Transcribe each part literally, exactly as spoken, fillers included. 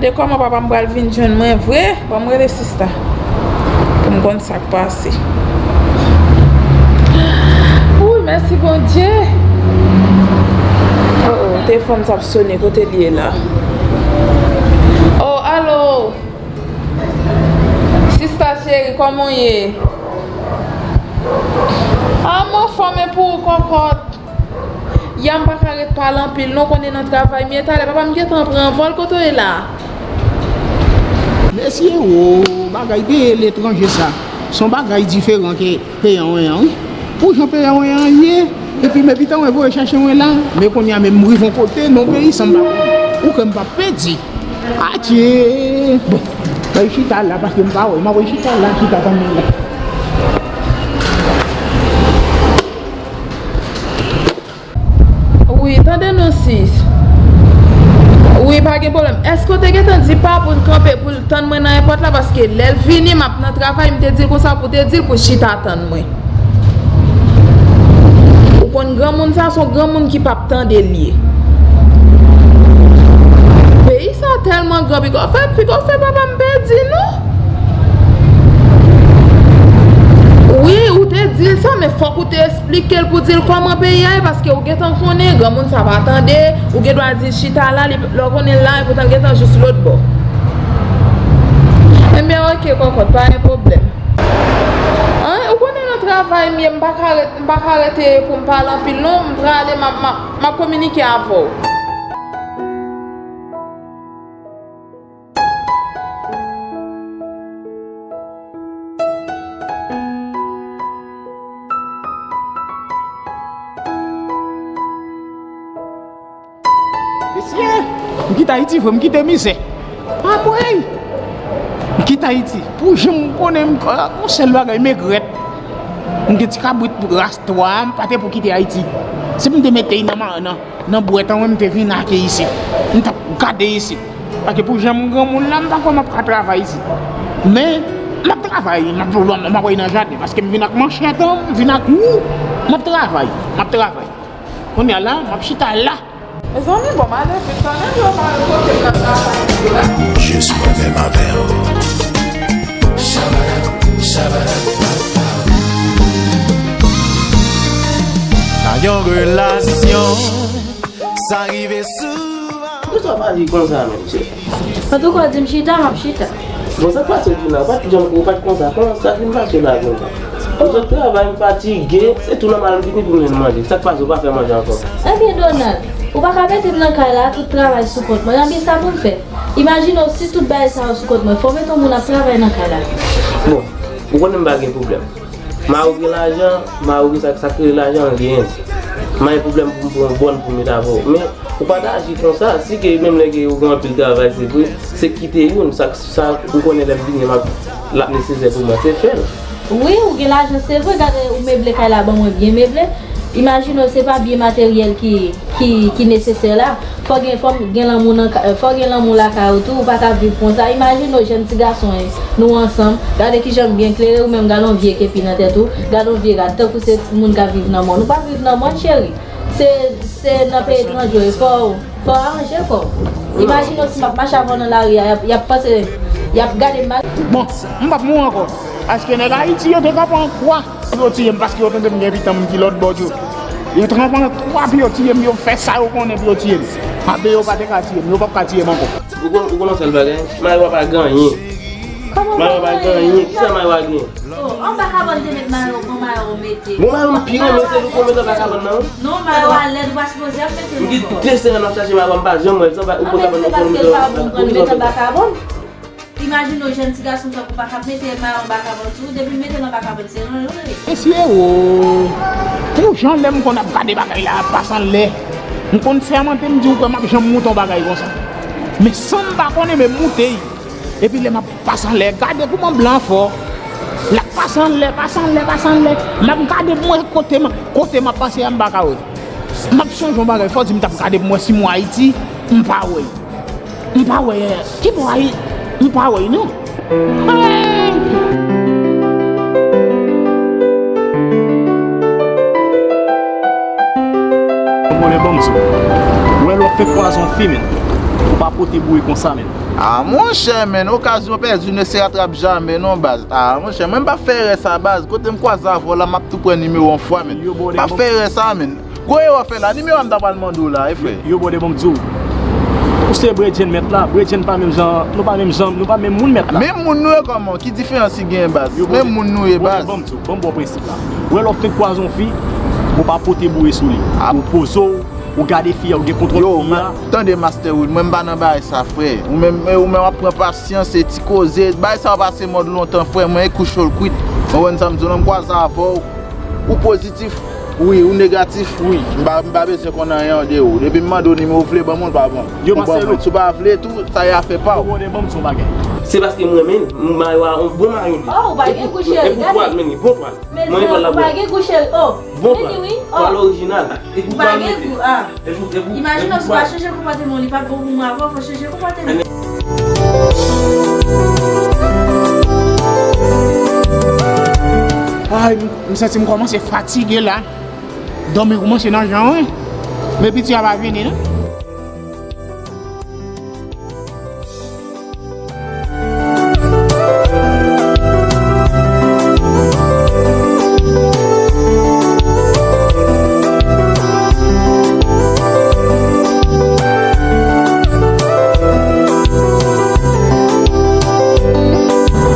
De kòman papa m pral vin jwenn mwen vre, ban m rele sista pou m konn sa k pase. Wouy, mèsi Bondye. Oh, oh, telefòn sa ap sonnen, kote l ye la? Oh, alo. Sista cheri, kòman w ye? Ah, m anfòm, e pou ou, kòkòt? Ya m pa ka ret pale anpil non, konnen nan travay m ye. Talè papa m gentan pran vòl, kote w ye la? Mesye, o, bagay peye letranje sa, se yon bagay diferan ke peyi an wi. Pou jan peyi an ye, epi men pitan mwen voye chache mwen la, men kounye a menm m rive yon kote, nan peyi sa m pa konn. Ou kwè m p ap pèdi? Atye! Bon, mwen chita la paske m pa wè, mwen chita la, chita tann mwen la. Wi, tande non sis. Wi, pa gen pwoblèm. Èske w te gentan di pa pou l kanpe, pou l tann mwen nan èpòt la? Paske lè l vini, m ap nan travay, m te di l konsa pou w te di l pou l chita tann mwen. Ou konn granmoun sa, se yon granmoun ki p ap tande l ye. Peyi sa tèlman gran, piga w fè, piga w fè papa m pèdi nou. Wi, ou te di l sa, men fòk ou te eksplike l pou di l kòman peyi a ye, paske ou gentan konnen, granmoun sa pa tande, ou gen dwa di l chita la, li, lè w konnen l la, epoutan l gentan jis lòt bò. Enben, oke, kòkòt, pa gen pwoblèm. An, ou konnen nan travay m ye, m pa ka ret, m pa ka rete pou m pale anpil, non, m prale, m ap, m ap, m ap kominike avè w. Mesye, m kite Ayiti vre, m kite mizè. Anmwey! M kite Ayiti. Pou jan m konnen m, yon sèl bagay, m egrèt. M gen ti kabrit ras twa, m pa te pou kite Ayiti. Si m te mete nan, nan, nan bwèt an, m te vin ake isit. M t ap gade isit. Paske pou jan m granmoun la, m pa kwè m ap ka travay isit. Men, m ap travay, m ap, m ap woy nan jaden. Paske m vin ak manchèt an, m vin ak wou, m ap travay, m ap travay. Kounye a la, m ap chita la. Mezanmi, bon, m ale vit kanmenm, yo pa kote m nan travay tou la. Jis mwen menm avè w. Nan yon relasyon, sa rive souvan. Poukisa w pale konsa menm, cheri? Antouka, w di m chita, m ap chita. Bon, sa k pase w di la? Ou pa t janm, ou pa t konsa. Kòman sa vin pase w la konsa? Ou sot travay, m fatige, se tou nòmal m vini pou m vin manje. Sa k pase, ou pa fè manje ankò? Ebyen, Donald, ou pa ka mete m nan kay la, tout travay sou kont mwen. Ebyen, sa pou m fè? Imajine w, si tout bagay sa yo sou kont mwen, fò w mete yon moun ap travay nan kay la. Bon, ou konnen m pa gen pwoblèm. Mari w gen lajan, mari w gen sa, sa k rele lajan, l genyen. M pa gen pwoblèm pou m pran yon bòn pou m met avè w. Men, ou pa ta aji konsa, si ke menm lè ke ou gen anpil travay, se vre, se kite youn, sa, sa ou konnen lè m vini, m ap, l ap nesesè pou mwen, se fè l. Wi, ou gen lajan, se vre, gade ou meble kay la ban mwen byen meble. Imajine w, se pa byen materyèl ki, ki, ki nesesè la. Fò gen, fò gen lanmou nan ka-, fò gen lanmou lakay ou tou, ou pa ka viv konsa. Imajine w, jèn ti gason, en, nou ansanm, gade kijan m byen klere, ou menm gade yon vye kepi nan tèt ou, gade yon vye rad, tankou se moun k ap viv nan mòn. Ou pa viv nan mòn, cheri. Se, se nan peyi etranje w ye, fò, fò w aranje kò w. Imajine w si m ap mache avè w nan lari a, y ap, y ap panse, y ap gade m mal. Bon, m p ap mouri ankò. Paske nèg Ayiti yo te kanpe an kwa pou yo tiye m, paske yo tande m gen pitan m ki lòt bò di yo. Yo te kanpe an kwa pou yo tiye m, yo fè sa yo konnen pou yo tiye m. Anben yo pa te ka tiye m, yo p ap ka tiye m ankò. Ou konn, ou konn yon sèl bagay? Mayo a pa gen anyen. Kòman Mayo a pa gen anyen. Kisa Mayo a gen? Oh, an vakabòn te met mayo, bon mayo ou mete. Bon mayo m pi renmen se li ou mete an vakabòn nan wi. Non, mayo a lèd, ou pa sipoze ap mete l ankò. M gen de sèmèn m ap chache mayo a, m pa janm wè l. Sa ou pa, ou pran sa ban nou, ou pran l mete an vakabòn. Imajine w jèn ti gason tankou w pa ka mete mayo an vakabòn sou ou, depi l mete l an vakabòn se ranj ou rele. Mesye o, pou jan lè m konn ap gade bagay la ap pase anlè, m konn sèmante m di ou kwè m ap janm moute yon bagay konsa. Men san m pa konnen men m moute l. Epi lè m ap pase anlè, gade kouman blan fò. L ap pase anlè, pase anlè, pase anlè. M ap gade pou m wè kote m, kote m ap pase a m pa ka wè. M ap sonje yon bagay, fò di m t ap gade pou m wè si m wè Ayiti, m pa wè. M pa wè, ki bò Ayi-, m pa wè non. Hey! Ou konnen bon m di w. Ou wè lè w ap fè kwaze yon fi, men. Ou pa pote boure konsa, menn. Ah, monchè, menn, okazyon pèdi ne se ratrap jamè, non, baz. Ah, monchè, mwen m pa fè erè sa, baz. Kote m kwaze avè w la, m ap tou pran nimewo w yon fwa, menn. Pa fè erè sa, menn. Gwo erè w fè la, nimewo a m ta pral mande w la, wi, frè. Yo, bòdè, bon, m di w. Ou se bredjenn mèt la, bredjenn pa menm jan, nou pa menm jan, nou pa menm moun mèt la. Menm moun nou ye kòman? Ki diferans ki genyen, baz? Menm moun nou ye, baz. Bon, m di w, bon, bon prensip la. Wè lè w fin kwaze yon fi, ou pa pote boure sou li. Ou poze w, ou gade fi a, ou gen kontwòl fi a. Tande, Master Wood, mwen m pa nan bagay sa, frè. Ou menm, ou menm w ap pran pasyans, e ti koze. Bagay sa yo pase mòd lontan, frè. Mwen, e kou cho l kwit. Ou konprann sa m di w lan, m kwaze avè w. Ou pozitif, wi, ou negatif, wi. M pa, m pa bezwen konn anyen andeyò w. Depi m mande w nimewo, w vle ban mwen, w pa ban m. Ou ban mwen. Si w pa vle tou, sa e afè pa w. Yo, bòdè, ban m di w yon bagay. Se paske m renmen l. M mayo a yon bon mayo li. Oh, ou pa gen gou, cheri. E pou twal, men li bon twal. Mezanmi, ou pa gen gou, cheri. Oh, vini wi. Oh. Twal orijinal. Ou pa gen gou, ah. Imajine w si w pa chanje konpòteman w, li p ap bon pou mwen avè w, fò w chanje konpòteman. Ay, m, m santi m kòmanse fatige la. Dòmi kòmanse nan jan, wi. Men piti a pa vini, non.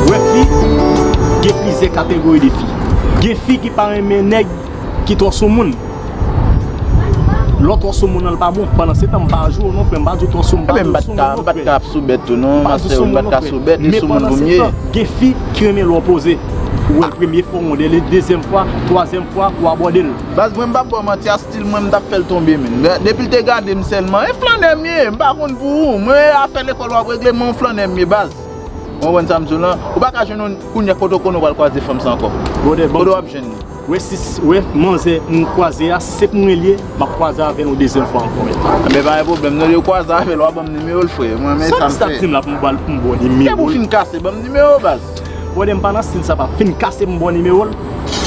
Wè fi, gen plizyè kategori de fi. Gen fi ki pa renmen nèg ki twò soumoun. Lè w twò soumoun nan, l pa bon. Pandan se tan, m pa jwe w non, frè. M pa di w twò soumoun, m pa di w soumoun non, frè. M pa t ka ap sou bèt tou non, Master Wood, m pa t ka sou bèt, li soumoun pou m ye. Men pandan se tan, gen fi ki renmen lè w poze. Ou wè l premye fwa, ou wè l dezyèm fwa, twazyèm fwa, ou abòde l. Baz, mwen m p ap ba w manti, a stil mwen, m t ap fè l tonbe, menn. Men depi l te gade m sèlman, e flannè m ye, m pa konn pou ou. Mwen, afè lekòl w ap regle, men yon flannè m ye, baz. Ou konprann sa m di w lan? Ou pa ka jwenn yon kounye a kote w konnen w pral kwaze fanm sa ankò. Kote w ap jwenn li? Wè sis, wè manzè m kwaze a, si se pou mwen li ye, m ap kwaze avè l yon dezyèm fwa ankò, men. Men pa gen pwoblèm, non, lè w kwaze avè l, w a ban m nimewo l, frè. Mwen, men sa m fè. Sa w t ap di m la pou m ba l, pou m ba w nimewo l? Depi w fin kase, ban m nimewo, baz. Bòdè, m pa nan stil sa, pa fin kase pou m ba w nimewo l.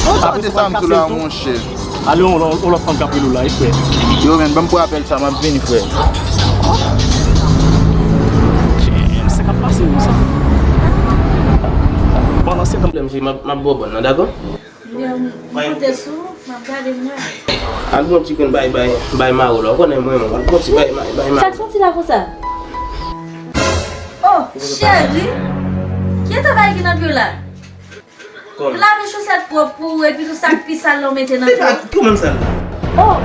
Ou tande sa m di w la, monchè? Ale, yon lòt, yon lòt fanm k ap rele w la, wi, frè. Yo, men, ban m pran apèl sa, m ap vini, frè. Damn, sa k ap pase konsa? Pandan se tan, m ap, m ap ba w bòn nan, dakò? M konte sou ou, m ap gade m wè. Al pran ti grenn bay, bay, bay mawo la. Ou konnen mwen, mwen. Al pran ti bay, bay, bay mawo. Sa k soti la konsa? Oh, cheri! Ki eta bagay ki nan pye w la? Ou lave chosèt pwòp pou ou, epi tou sa k pi sal la ou mete nan pye w? Li pa tou menm sal la. Oh!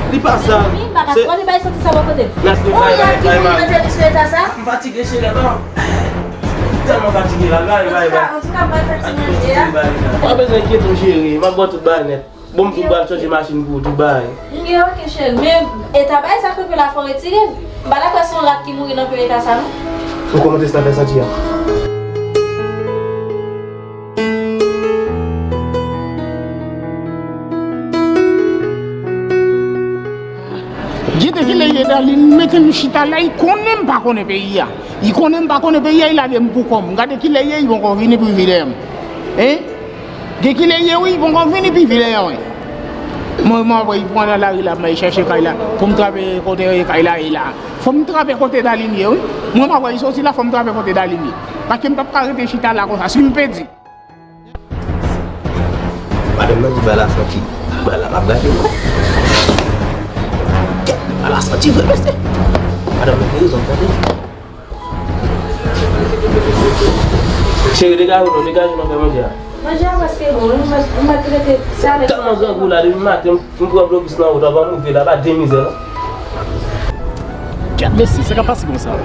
Li pa sal. Mezanmi, m pa ka sipòte bagay soti sa bò kote m. N ap gen bay, bay, bay mawo. Ou ap mouri nan tèt sou eta sa? M fatige, cheri, non. Tèlman fatige la, bay, bay, bay. Antouka, antouka, m pral fè ti manje a. Pa bezwen enkyete w, cheri. M ap ba w tout bagay nèt. Bon, m tou pral chanje machin pou ou, tout bagay. Ye, ok, cheri. Men eta bagay sa k nan pye w la, fò w retire l. M pa dakò se yon rat ki mouri nan pye w eta sa, non. Ou kòmante sa fè santi a? Gete kilè ye Darline mete m chita la, li konnen m pa konnen peyi a. Li konnen m pa konnen peyi a, li lage m pou kò m. Gade kilè ye, li poko vini pou vide m. Hein? Gen kilè ye wi, poko vini pi vide an wi. Mwen, mwen, mwen pran nan lari la, mwen chèche kay la. Pou m trape kote kay la ye la. Fò m trape kote Darline ye wi. Mwen, mwen, mwen soti la, fò m trape kote Darline ye. Paske m p ap ka rete chita la konsa. Si m pèdi. Madanm nan di bagay la santi. Bagay la p ap gade non. Bagay la santi vre mesye. Madanm nan gen rezon tande. Cheri, degaje w non, degaje w non, fè manje a. Manje a prèske bon wi, m mèt, m mèt rete. Se avèk sa. Tèlman grangou la, depi maten, m pran blokis nan wout, avan m rive la, pa de mizè non. Gad mesye, sa k ap pase konsa?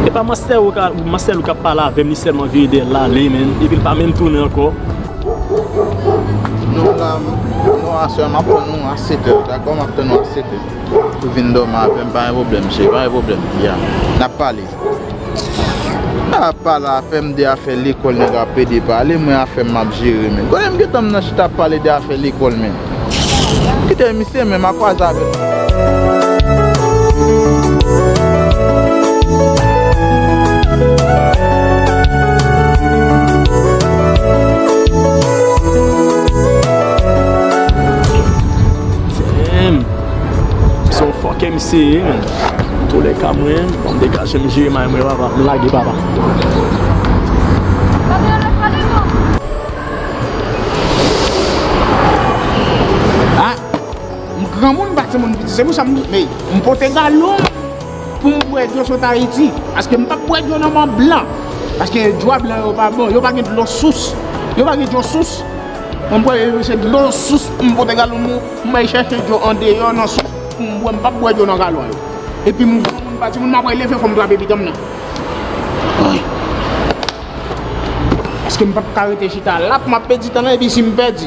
E pa Master Lou k ap pale avè m, li sèlman vire dèyè l ale, menn. Epi l pa menm tounen ankò. Nou la, nou aswè, m ap tann ou a sèt è, dakò? M ap tann ou a sèt è. Ou vin dòmi avè m, pa gen pwoblèm, cheri, pa gen pwoblèm. Ya. N ap pale. N ap pale, afè m de afè lekòl, nèg ap pede pale, mwen afè m m ap jere, menn. Kote m gentan m nan chita ap pale de afè lekòl, menn. Kite misye, menn, m a kwaze avè l. Damn. Se yon fòkè misye ye, menn. Toulè Ka mwen, ban m degaje m jere may mwen, papa. M lage, papa. Ah, m granmoun, m pa timoun piti. Se pou sa m, men, m pote galon pou m bwè dlo sot Ayiti. Paske m p ap bwè dlo nan men blan. Paske dlo a blan yo pa bon. Yo pa gen dlo sous. Yo pa gen dlo sous. Mwen, m kwè se dlo sous pou m pote galon m, pou m al chèche dlo andeyò nan sous pou m bwè. M p ap bwè dlo nan galon yo. Epi m granmoun, m pa timoun, m ap leve, fò m trape pitit mwen nan. Ay. Paske m p ap ka rete chita la, m ap pèdi tan nan, epi si m pèdi.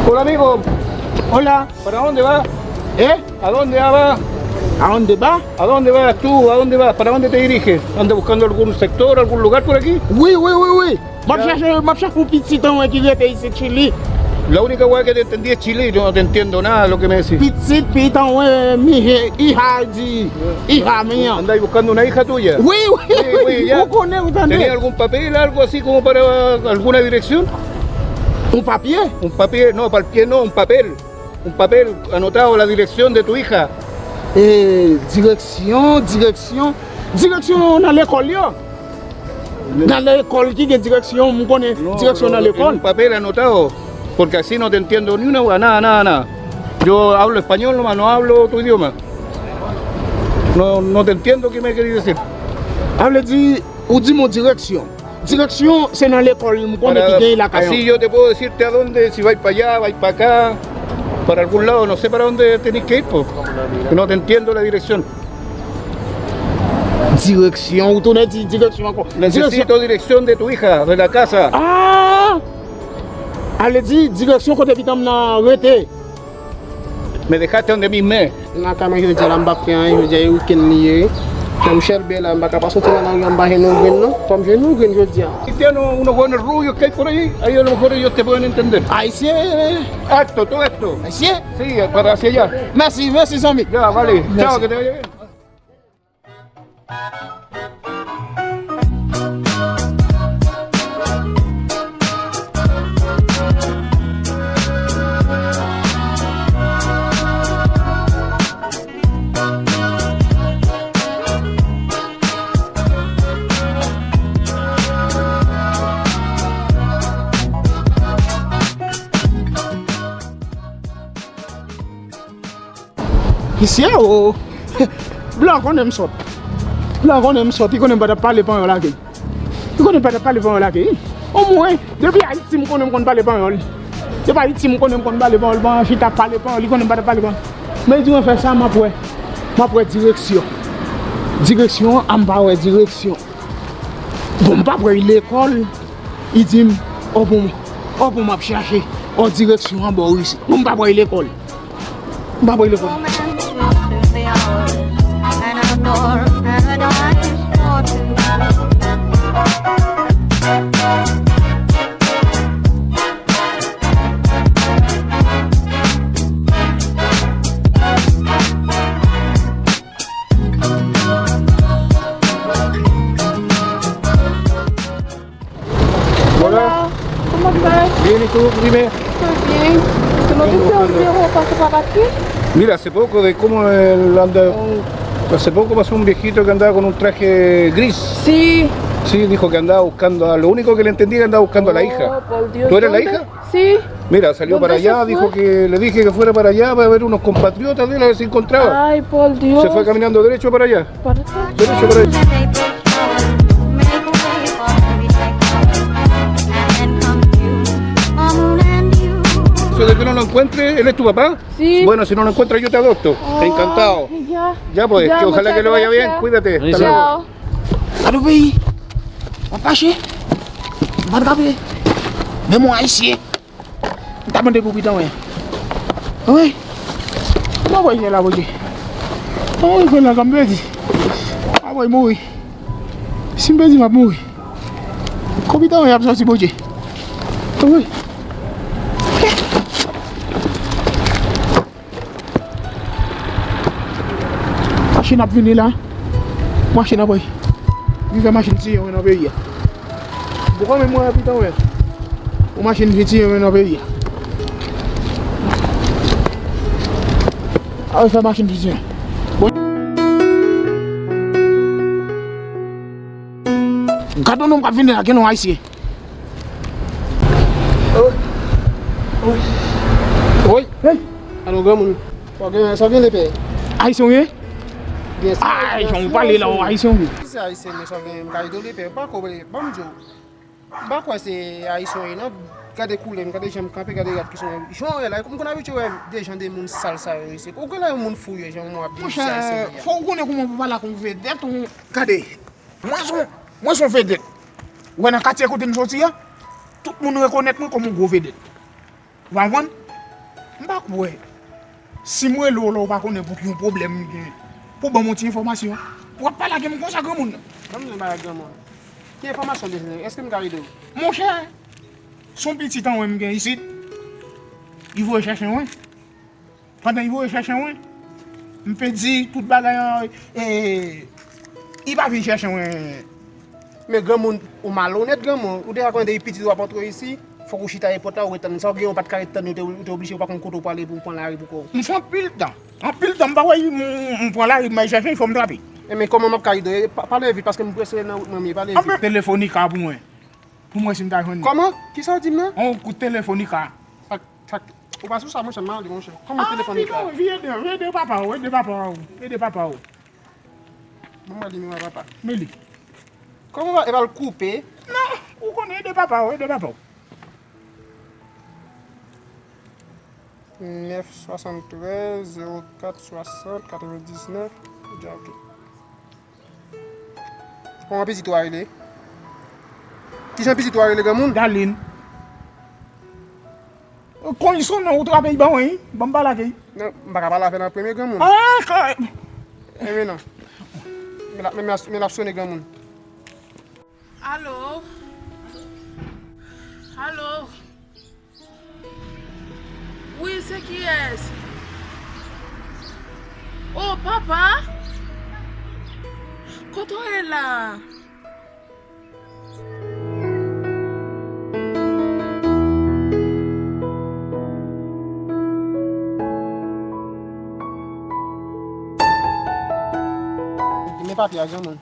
Hola, amigo. Hola. ¿Para dónde va? ¿Eh? ¿A dónde va? ¿A dónde va? ¿A dónde vas tú? ¿A dónde vas? ¿Para dónde te diriges? ¿Andas buscando algún sector, algún lugar por aquí? Wi, wi, wi, wi. M ap chèche, m ap chèche yon pitit anwen ki rete isit, Chili. La única weá que te entendí es Chile, yo no te entiendo nada de lo que me decís. Pitit, pitit anwen, mi hija, di, hija mía. ¿Andáis buscando una hija tuya? Wi, wi, wi, wi, ya. Ou konnen, ou tande. ¿Tenía algún papel, algo así como para alguna dirección? Un papye? Un papel, no, para el pie no, un papel. Un papel anotado la dirección de tu hija. E, direksyon, direksyon. Direksyon nan lekòl yo. Nan lekòl ki gen direksyon, m konnen direksyon nan lekòl. No, pero en un papel anotado, porque así no te entiendo ni una, nada, nada, nada. Yo hablo español nomás, no hablo tu idioma. No, no te entiendo qué me querés decir. Sa vle di, ou di m yon direksyon. Direksyon, se nan lekòl m konnen ki genyen lakay an. Así yo te puedo decirte a dónde, si vais para allá, vais para acá, para algún lado, no sé para dónde tenés que ir, po. No te entiendo la dirección. Direksyon, ou tounen di direksyon ankò. Necesito dirección de tu hija, de la casa. Ah! Sa vle di, direksyon kote pitit m nan rete. Me dejaste donde mismo. Nan kay mwen jodi a la, m p ap fè anyen jodi a, e wikenn li ye. Jan m chèlbè la, m pa ka pa soti nan lari a, m pa jwenn yon grenn non. Fò m jwenn yon grenn jodi a. Si tiene unos buenos rubios que hay por ahí, ahí a lo mejor ellos te pueden entender. Ayisyen. Esto, todo esto. Ayisyen. Sí, para hacia allá. Mèsi, mèsi zanmi. Ya, vale. Mèsi. Chao, que te vaya bien. Mesye o! Blan konnen m sòt. Blan konnen m sòt, li konnen m pa t ap pale panyòl ak li. Li konnen m pa t ap pale panyòl ak li. Omwen, depi Ayiti m konnen m konn pale panyòl. Depi Ayiti m konnen m konn pale panyòl, ban chita pale panyòl, li konnen m pa t ap pale panyòl. Men li di mwen fè sa, m ap wè. M ap wè direksyon. Direksyon an, m pa wè direksyon. Bon, m p ap wè lekòl. Li di m, o bon, o bon, m ap chache, o direksyon an bò isit. Bon, m pa pral lekòl. M pa pral lekòl. Hola. Hola, ¿cómo estás? Bien, ¿y tú? Dime. Estoy bien. ¿Tú no viste un viejo pasó por aquí? Mira, hace poco de cómo él anda, hace poco pasó un viejito que andaba con un traje gris. Sí. Sí, dijo que andaba buscando a, lo único que le entendí que andaba buscando a la hija. Oh, por Dios. ¿Tú eres la hija? Sí. Mira, salió para allá, dijo que le dije que fuera para allá para ver unos compatriotas de él, a ver si encontraba. Ay, por Dios. Se fue caminando derecho para allá. Derecho para allá. Eso de que no lo encuentre, ¿él es tu papá? Sí. Bueno, si no lo encuentras, yo te adopto. Encantado. Ya. Ya, pues, que ojalá que le vaya bien. Cuídate. Hasta luego. Chao. Gade yon peyi. W ap mache. M pa t kape. Menm yon Ayisyen. M ta mande pou pitan wè. Wi. Mwen voye la, Bondye. Mwen voye la, m pèdi. Mwen voye mouri. Si m pèdi, m ap mouri. Kou pitan wè ap sòti, Bondye. Wi. Machin ap vini la. Machin ap vini. Vin fè machin tiye mwen nan peyi a. Boko menm mwen abitan wè. Yon machin vin tiye mwen nan peyi a. A wè fè machin vin tiye. Bon. Gad yon nonm k ap vini la, gen yon ayisyen. Oy. Oy. Hey. Alò, granmoun. Sa w gen, sa w gen, lepè? Ayisyen w ye? Byen si. Ay, jan w pale la, w ayisyen w ye. Si se ayisyen, men sa w gen, m ka ede w, lepè. Pa ko, ban m di w. M pa kwè se ayisyen w ye, non. Gade koulè m, gade jan m kanpe, gade rad ki sou mwen. Jan w wè la, m konn abitye wè de jan de moun sal sa yo isit. Ou gen lè yon moun fou ye, jan w ap di se ayisyen w ye a. Monchè, fò w konnen kòman pou pale ak yon vedèt, yon, gade. Mwen se yon, mwen se yon vedèt. Ou wè nan katye kote m soti a, tout moun rekonèt mwen kòm yon gwo vedèt. Ou pa konprann? M pa kwè. Si m rele w la, ou pa konnen pou ki yon pwoblèm m gen, pou ban m yon ti enfòmasyon, w ap pale ak m konsa, granmoun. Ban m di yon bagay, granmoun. Ki enfòmasyon w bezwen? Èske m ka ede w? Monchè, se yon pitit an mwen m gen isit. Li voye chèche mwen. Pandan li voye chèche mwen, m pèdi tout bagay an, e, li pa vin chèche mwen. Men granmoun, ou malonèt granmoun, ou deja konnen depi pitit ou ap antre isi, fòk ou chita dèyè pòt la, ou ret tann li. Sa w gen, ou pa t ka ret tann li, ou te, ou te oblije, ou pa konn kote w prale pou w pran lari pou kò w. M fè anpil tan, anpil tan, m pa wè li, m, m, m pran lari, m al chèche, fò m trape. E men kòman m ap ka ede w? Pa, pale vit, paske m prese nan wout mwen m ye, pale vit. Telefonika pou mwen. Pou mwen si m ta jwenn li. Kòman? Kisa w di m nan? On kout telefonika. Sa, sa, ou pa sou sa, monchè, m ale, monchè. Kòman telefonika? Ah, piga, wi, ede, ede papa w, ede papa w, ede papa w. Bon, mwen li, mwen papa. Men li. Kòman w va, e va l koupe? Non, ou konnen, ede papa w, ede papa w. Nèf swasanntrèz zewo kat swasant katrevendiznèf. Dja oke. Kòman pitit ou a rele? Kijan pitit ou a rele, granmoun? Darline. Konn son non, ou trape l ban mwen, wi. Ban m pale ak li. Non, m pa ka pale avè l an premye, granmoun. Ah, ka- Enben non. Men l ap, men, men l ap, men l ap sone, granmoun. Alo? Alo? Wi, se kiyès? O, papa? Kote w ye la? Men papye a, granmoun.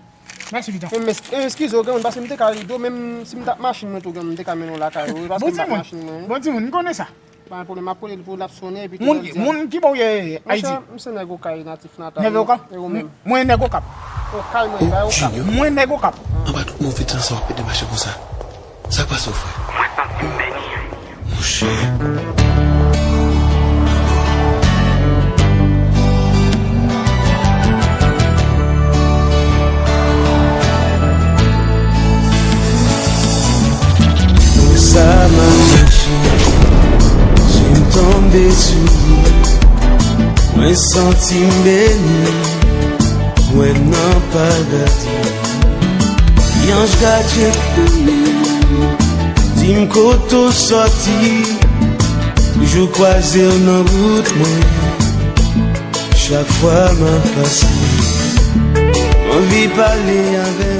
Mèsi, pitan. Men, men, eskize w, granmoun, paske m te ka ede w, menm si m t ap machin mwen tou, granmoun, m te ka mennen w lakay ou, paske m t ap machin mwen. Bon timoun, m konnen sa. Pa gen pwoblèm, m ap rele l pou l ap sonnen, epi tout moun, moun ki bò w ye, Ayiti? Monchè, m se nèg Okay, natif natal. Nèg Okap? E ou menm? Mwen nèg Okap. Okay mwen ye, pa Okap. Mwen nèg Okap. Anba tout move tan sa w ap pede mache konsa. Sa k pase w, frè? Mwen santi m beni. Monchè. Konsa m ap mache, je m tonbe sou li. Mwen santi m beni, mwen nan paradi. Yon anj gadyen pou mwen, di m kote w sòti. Toujou kwaze w nan wout mwen. Chak fwa m ap pase, m anvi pale avè